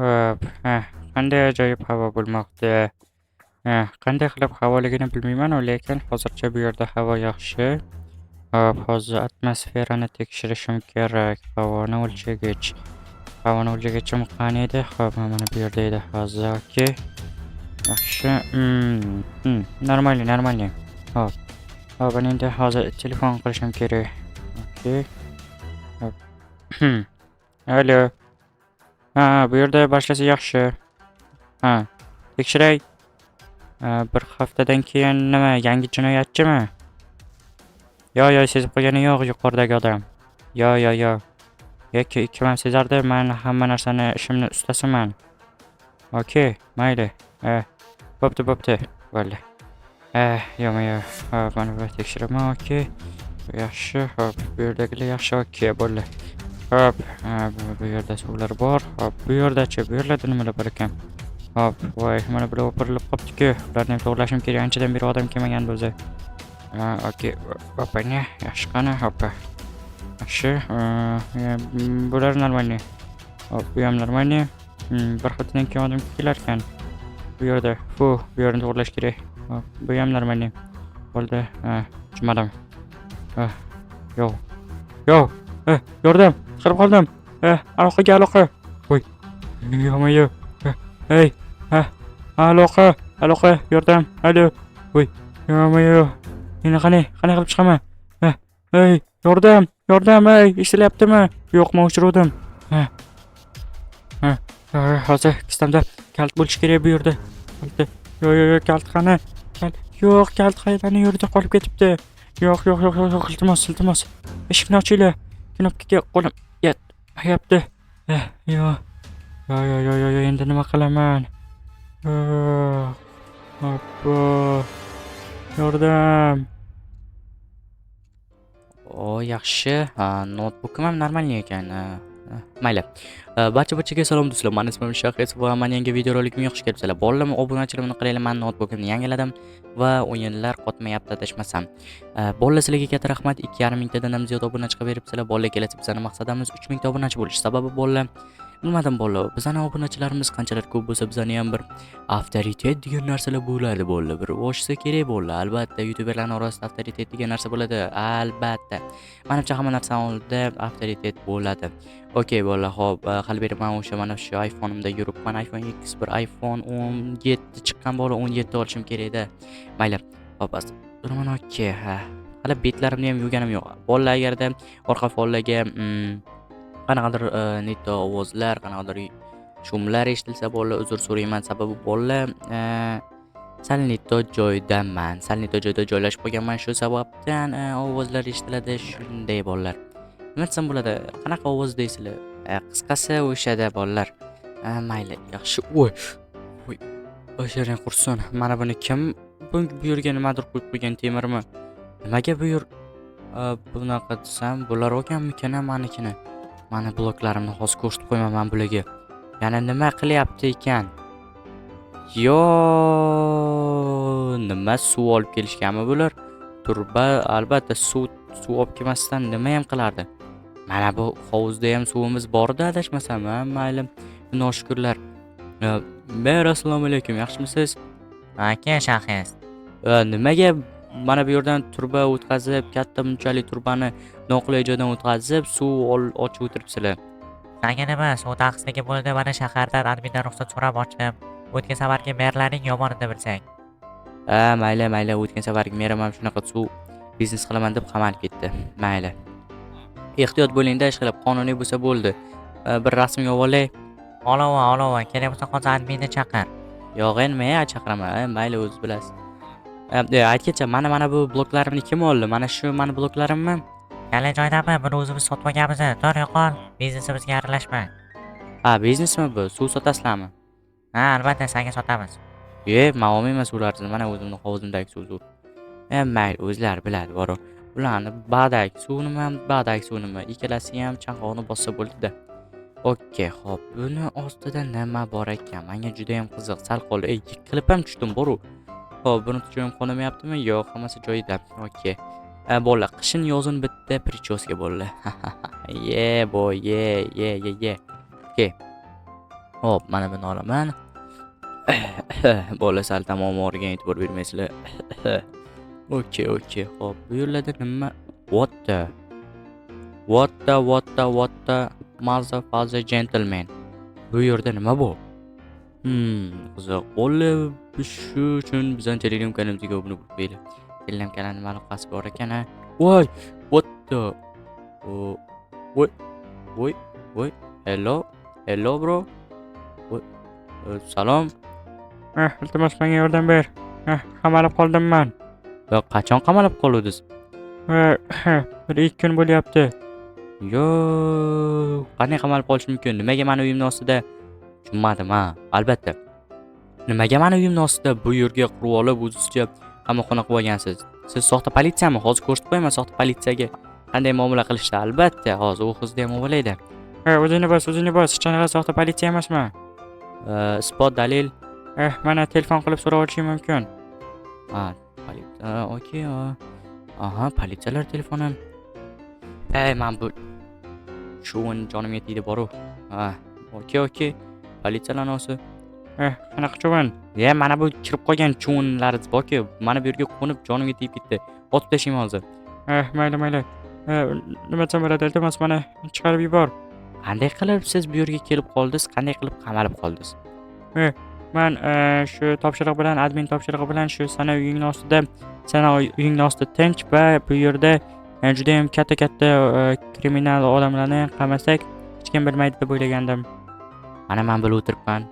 Hop, ha, qanday ajoyib havo bo'lmoqda. Ha, qanday qilib havoligini bilmayman-u, lekin hozircha bu yerda havo yaxshi. Hop, hozir atmosferani tekshirishim kerak. Havoni o'lchagich. Havoni o'lchagichim qani edi? Hop, mana bu yerda edi hozir. Okey. Yaxshi. Нормальный, нормальный. Hop. Hop, ana endi hozir telefon qilishim kerak. Okey. Hop. Alo. Ha, bu yerda boshlasa yaxshi. Ha, tekshiray. Ha, bir haftadan keyin nima, yangi jinoyatchimi? Yo, yo, sezib qo'ygani yo'q yuqoridagi odam. Yo, yo, yo. Yoki kim ham sezardi, men hamma narsani ishimni ustasiman. Okey, mayli. Ha, bo'pti, bo'pti. Bo'ldi. Yo-yo. Hop, mana bu tekshiraman, okey. Yaxshi, hop, bu yerdagilar yaxshi, okey, bo'ldi. Hop, ha, bu yerda suvlar bor. Hop, bu yerdachi, bu yerlarda nimalar bor ekan? Hop, voy, mana bular o'pirilib qolibdi-ku. Ularni ham to'g'rilashim kerak. Anchadan beri odam kelmagandi o'zi. Ha, okey, opani, yaxshi qani, hoppa. Yaxshi, bular нормальный. Hop, bu ham нормальный. Bir haftadan keyin odam kelar ekan. Bu yerda, fu, bu yerni to'g'rilash kerak. Hop, bu ham нормальный. Bo'ldi, ha, tushunmadim. Ha, yo'q. Yo'q, yordam, chiqarib qoldim. Aloqaga aloqa. Voy, ё-моё. Ey, ha, aloqa, aloqa, yordam, alo. Voy, ё-моё. Endi qanday, qanday qilib chiqaman? Ha, ey, yordam, yordam, ey, eshitilyaptimi? Yo'q, men o'chiruvdim. Ha. Ha, ha, hozir kistamda kalit bo'lishi kerak bu yerda. Kaliti. Yo'q, yo'q, yo'q, kalit qani? Kalit. Yo'q, kalit qayerda yerda qolib ketibdi. Yo'q, yo'q, yo'q, yo'q, yo'q, iltimos, iltimos. Eshikni ochinglar. Knopkaga qo'lim yetmayapti. Yo'q. Yo'q, yo'q, yo'q, yo'q, endi nima qilaman? Yo'q. Obbo. Yordam. O, yaxshi. Ha, noutbukim ham нормальный ekan. Ha, ha, mayli. Barcha barchaga salom, do'stlar. Mani ismim Shahiz va mani yangi videorolikimga xush kelibsizlar. Bolalar, obunachilarimni qaranglar, men noutbukimni yangiladim va o'yinlar qotmayapti adashmasam. Bolalar, sizlarga katta rahmat. 2,5 mingtadan ham ziyod obunachi qilib beribsizlar. Bolalar, kelasi bizani maqsadimiz 3 mingta obunachi bo'lish. Sababi, bolalar, bilmadim, bolalar, bizani obunachilarimiz qanchalar ko'p bo'lsa, bizani ham bir avtoritet degan narsalar bo'ladi, bolalar. Bir oshsa kerak, bolalar. Albatta, youtuberlarning orasida avtoritet degan narsa bo'ladi. Albatta. Manimcha, hamma narsani oldida avtoritet bo'ladi. Okey, bolalar, xo'p, hali beri man o'sha mana shu iPhone'imda yuribman. iPhone X, bir iPhone 17 chiqqan, bola, 17 olishim kerak edi. Mayli. Xo'p, turaman, okey, ha. Hali betlarimni ham yuvganim yo'q. Bolalar, agarda orqa fonlarga qanaqadir не то ovozlar, qanaqadir шум lar eshitilsa, bolalar, uzr so'rayman. Sababi, bolalar, sal не то joydaman. Sal не то joyda joylashib qolganman. Shu sababdan ovozlar eshitiladi. Shunday, bolalar. Nima desam bo'ladi? Qanaqa ovoz deysizlar? Qisqasi o'shada, bolalar. Mayli, yaxshi. Voy. Voy. Basharing qursin. Mana buni kim bu yerga nimadir qo'yib qo'ygan, temirmi? Nimaga bu yer bunaqa desam, bular olganmikan manikini? Mani bloklarimni hozir ko'rsatib qo'yman bularga. Yana nima qilyapti ekan? Yo, nima, suv olib kelishganmi bular? Turba albatta suv olib kelmasdan nima ham qilardi? Mana bu hovuzda ham suvimiz bor-da, adashmasam, ha, mayli. Noshukurlar. Mer, assalomu alaykum, yaxshimisiz? Aka Shahiz. Nimaga mana bu yerdan turba o'tkazib, katta bunchalik turbani noqulay joydan o'tkazib, suv ochib o'tiribsizlar? Sanga nima, suv tanqisligi bo'ldi, mana shahardan admindan ruxsat so'rab ochdim. O'tgan safargi merlarning yomon edi, bilsang. Ha, mayli, mayli, o'tgan safargi merim ham shunaqa suv biznes qilaman deb qamalib ketdi. Mayli. Ehtiyot bo'lingda, ishqilib, qonuniy bo'lsa bo'ldi. Bir rasmga olay. Olaver, olaver, kerak bo'lsa hozir adminni chaqir. Yo'q, endi men chaqiraman. Mayli, o'zi bilasiz. Aytgancha, mana bu bloklarimni kim oldi? Mana shu mani bloklarimmi? Kalla joydami? Buni o'zimiz sotib olganmiz. Tur, yo'qol. Biznesimizga aralashma. Ha, biznesmi bu? Suv sotasizlarmi? Ha, albatta senga sotamiz. E, men olmayman suvlarni. Mana o'zimni hovuzimdagi suv zo'r. Mayli, o'zlari biladi, boru. Ularni badak suv nima, badak suv nima, ikkalasi ham chanqog'ini bossa bo'ldi-da. Okey, xo'p, buni ostida nima bor ekan? Menga juda ham qiziq. Sal qoldi. Ey, yiqilib ham tushdim, boru. Xo'p, buni joyim qolamayaptimi? Yo'q, hammasi joyida. Okey. Bolalar, qishin yozin bitta причёска, bolalar. Ye, boy, ye, ye, ye, ye. Okey. Hop, mana buni olaman. Bola sal tamom og'rigan, e'tibor bermaysizlar. Okey. Hop, bu yerlarda nima? What the? What the, what the, what the mother gentleman. Bu yerda nima bu? Qiziq. Bola, shu uchun bizning Telegram kanalimizga obuna bo'lib qo'yinglar. Telegram kanalning aloqasi bor ekan, ha. Voy, what the? O, voy, voy, voy. Hello, hello bro. Voy, salom. Iltimos, menga yordam ber. Qamalib qoldim man. Va qachon qamalib qoldingiz? 1-2 kun bo'lyapti. Yo'q, qanday qamalib qolish mumkin? Nimaga mani uyimni ostida? Tushunmadim, ha. Albatta. Nimaga mani uyimni ostida bu yerga qurib olib, o'zizcha qamoqxona qilib olgansiz? Siz soxta politsiyami? Hozir ko'rsatib qo'yaman soxta politsiyaga qanday muomala qilishni. Albatta, hozir u qizni ham olaydi. O'zingni bos, o'zingni bos. Hech qanaqa soxta politsiya emasman. Isbot, dalil. Mana telefon qilib so'rab olishing mumkin. Ha, politsiya, okey. Aha, politsiyalar telefoni. Ey, man bu chuvin jonimga tegdi boru. Ha, okey. Politsiyalar osi. Qanaqa chuvin? Ya, mana bu kirib qolgan chuvinlar borku, mana bu yerga qo'nib jonimga tegib ketdi. Otib tashlayman hozir. Mayli, mayli. Nima desam bo'ladi, iltimos, mani chiqarib yubor. Qanday qilib siz bu yerga kelib qoldingiz? Qanday qilib qamalib qoldingiz? Man shu topshiriq bilan, admin topshirig'i bilan shu sana uyingni ostida, sana uyingni ostida tinch va bu yerda juda ham katta-katta kriminal odamlarni qamasak, hech kim bilmaydi deb o'ylagandim. Mana men bilib o'tiribman.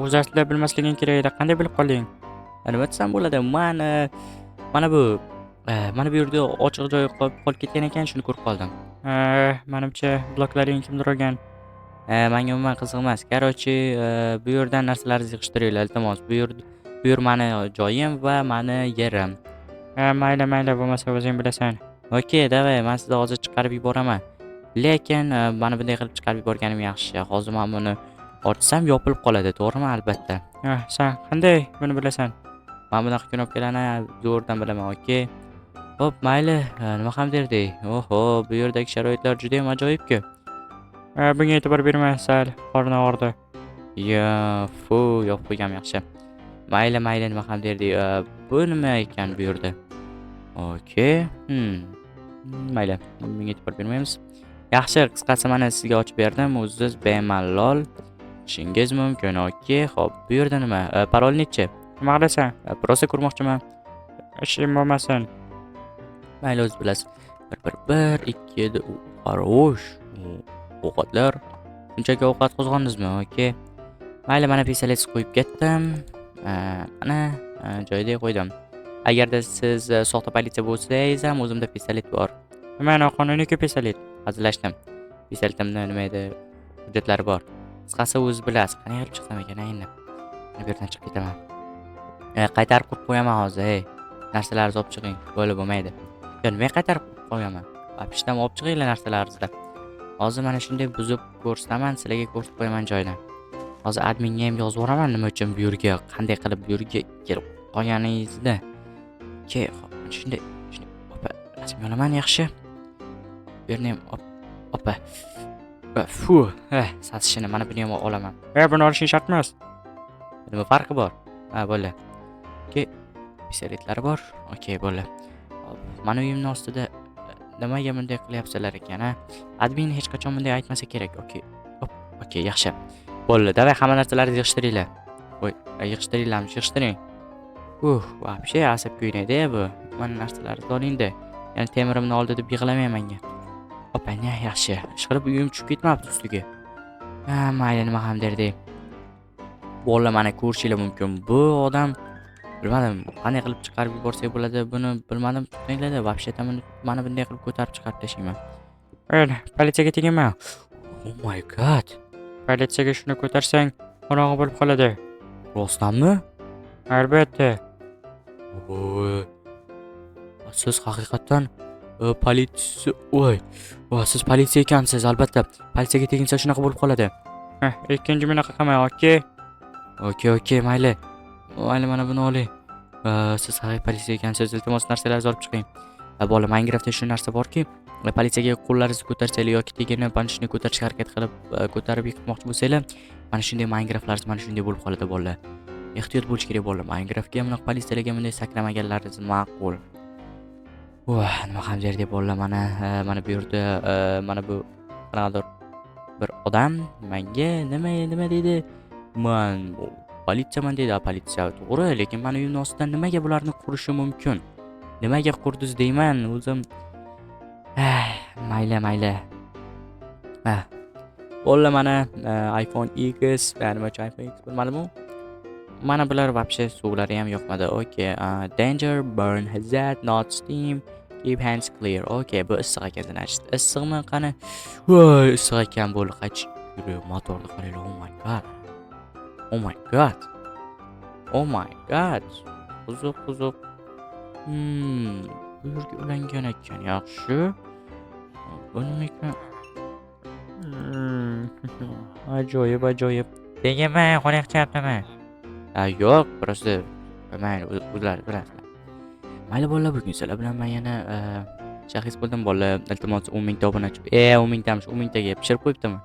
O'zi aslida bilmasliging kerak edi. Qanday bilib qolding? Nima desam bo'ladi? Man mana bu yerda ochiq joy qolib ketgan ekan, shuni ko'rib qoldim. Manimcha bloklaring kimdir olgan. Menga umuman qiziq emas. Короче, bu yerdan narsalarni yig'ishtiringlar, iltimos. Bu yer mani joyim va mani yerim. Mayli, mayli, bo'lmasa o'zing bilasan. Okey, давай, men sizni hozir chiqarib yuboraman. Lekin mana bunday qilib chiqarib yuborganim yaxshi. Hozir men buni ochsam yopilib qoladi, to'g'rimi? Albatta. Sen qanday buni bilasan? Men bunaqa knopkalarni zo'rdan bilaman, okey. Xo'p, mayli, nima ham derdik? Oho, bu yerdagi sharoitlar juda ham ajoyib-ku. Bunga e'tibor berma, sal qorni og'ridi. Ya, fu, yopib qo'yganim yaxshi. Mayli, mayli, nima ham derdik? Bu nima ekan bu yerda? Okey. Mayli, bunga e'tibor bermaymiz. Yaxshi, qisqasi mana sizga ochib berdim. O'zingiz bemalol ichishingiz mumkin. Okey, xo'p, bu yerda nima? Parol nechi? Nima qilasan? Просто ko'rmoqchiman. Ishing bo'lmasin. Mayli, o'zingiz bilasiz. 1 1 1 2 7. Хорош. Ovqatlar. Shunchaki ovqat qo'zg'ondingizmi? Okey. Mayli, mana pistolet qo'yib ketdim. Mana joyida qo'ydim. Agarda siz soxta politsiya bo'lsangiz ham o'zimda pistolet bor. Nima, noqonuniy-ku pistolet. Hazillashdim. Pistoletimda nima edi? Hujjatlari bor. Qisqasi o'zingiz bilasiz. Qanday qilib chiqsam ekan endi? Mana bu yerdan chiqib ketaman. Qaytarib qo'yib qo'yaman hozir, ey. Narsalaringizni olib chiqing. Bo'lib bo'lmaydi. Yo, nimaga qaytarib qo'yib qo'yaman? Apishdan olib chiqinglar narsalaringizni. Hozir mana shunday buzib ko'rsataman, sizlarga ko'rsatib qo'yaman joyini. Hozir adminga ham yozib yuboraman nima uchun bu yerga, qanday qilib bu yerga kelib qolganingizni. Okey, hop, mana shunday, shunday, opa, rasmga olaman, yaxshi. Bu yerni ham opa. Fu, sasishini mana buni ham olaman. Buni olishing shart emas. Nima farqi bor? Ha, bo'ldi. Okey, pistoletlari bor. Okey, bo'ldi. Hop, mani uyimni ostida nimaga bunday qilyapsizlar ekan, a? Admin hech qachon bunday aytmasa kerak. Okey. Hop, okey, yaxshi. Bo'ldi, давай hamma narsalarni yig'ishtiringlar. Voy, yig'ishtiringlarmi, yig'ishtiring. Вообще asab kuynaydi bu. Mana narsalarni olingda. Yana temirimni oldi deb yig'lamang menga. Opanya, yaxshi. Ishqilib uyim tushib ketmabdi ustiga. Ha, mayli, nima ham derdik. Bolalar mana ko'rishinglar mumkin. Bu odam bilmadim, qanday qilib chiqarib yuborsak bo'ladi, buni bilmadim. To'xtanglar-da, вообще-то mana bunday qilib ko'tarib chiqarib tashlayman. Ey, politsiyaga tegma. Oh my God. Politsiyaga shuni ko'tarsang, qorong'i bo'lib qoladi. Rostdanmi? Albatta. Voy. Siz haqiqatdan politsiya, voy. Voy, siz politsiya ekansiz, albatta. Politsiyaga teginsa shunaqa bo'lib qoladi. Ikkinchi bunaqa qilma, okey? Okey, mayli. Mayli, mana buni oling. Siz haqiqiy politsiya ekansiz, iltimos narsalarni olib chiqing. Bola, Minecraftda shu narsa borki, Politsiyaga qo'llaringizni ko'tarsanglar yoki teginib mana shunday ko'tarishga harakat qilib, ko'tarib yiqitmoqchi bo'lsanglar, mana shunday Minecraftlaringiz mana shunday bo'lib qoladi, bolalar. Ehtiyot bo'lish kerak, bolalar. Minecraftga bunaqa politsiyalarga bunday sakramaganlaringiz ma'qul. Voh, nima ham derdik, bolalar, mana mana bu yerda mana bu qanaqadir bir odam menga nima deydi? Man politsiyaman deydi. A, politsiya to'g'ri, lekin mani uyimni ostidan nimaga bularni qurishi mumkin? Nimaga qurdingiz deyman o'zim. Ah, mayli, mayli. Ah. Bolalar, mana iPhone X, nima uchun iPhone X bilmadim-u. Mana bular вообще suvlari ham yoqmadi. Okay, danger, burn hazard, not steam. Keep hands clear. Okay, bu issiq ekan, значит. Issiqmi? Qani? Voy, issiq ekan, bo'ldi, qach. Yurib motorni qaranglar. Oh my God. Oh my God. Oh my God. Qiziq, qiziq. Bu yerga ulangan ekan, yaxshi. Bu nima ekan? Ajoyib, ajoyib. Teginmi, qo'ling qichyaptimi? Ha, yo'q, просто mayli, o'zlari bilasizlar. Mayli, bolalar, bugun sizlar bilan men yana Shahis bo'ldim, bolalar, iltimos, 10 mingta obunachi. 10 mingtamish, 10 mingtaga pishirib qo'yibdimi?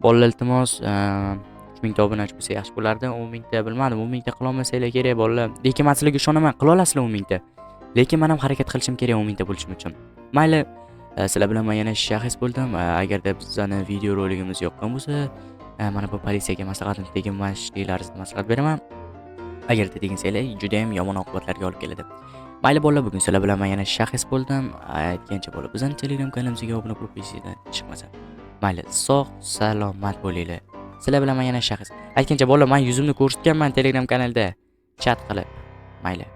Bolalar, iltimos, 3 mingta obunachi bo'lsa yaxshi bo'lardi. 10 mingta bilmadim, 10 mingta qilolmasanglar kerak, bolalar. Lekin men sizlarga ishonaman, qila olasizlar 10 mingta. Lekin men ham harakat qilishim kerak 10 mingta bo'lishim uchun. Mayli, sizlar bilan men yana Shahis bo'ldim. Agarda bizani video roligimiz yoqqan bo'lsa, mana bu politsiyaga maslahatim teginmasliklaringizni maslahat beraman. Agarda teginsanglar, juda ham yomon oqibatlarga olib keladi. Mayli, bolalar, bugun sizlar bilan men yana Shahis bo'ldim. Aytgancha bo'lib, bizning Telegram kanalimizga obuna bo'lib qo'yishingizdan chiqmasa. Mayli, sog' salomat bo'linglar. Sizlar bilan men yana Shahis. Aytgancha, bolalar, men yuzimni ko'rsatganman Telegram kanalda chat qilib. Mayli.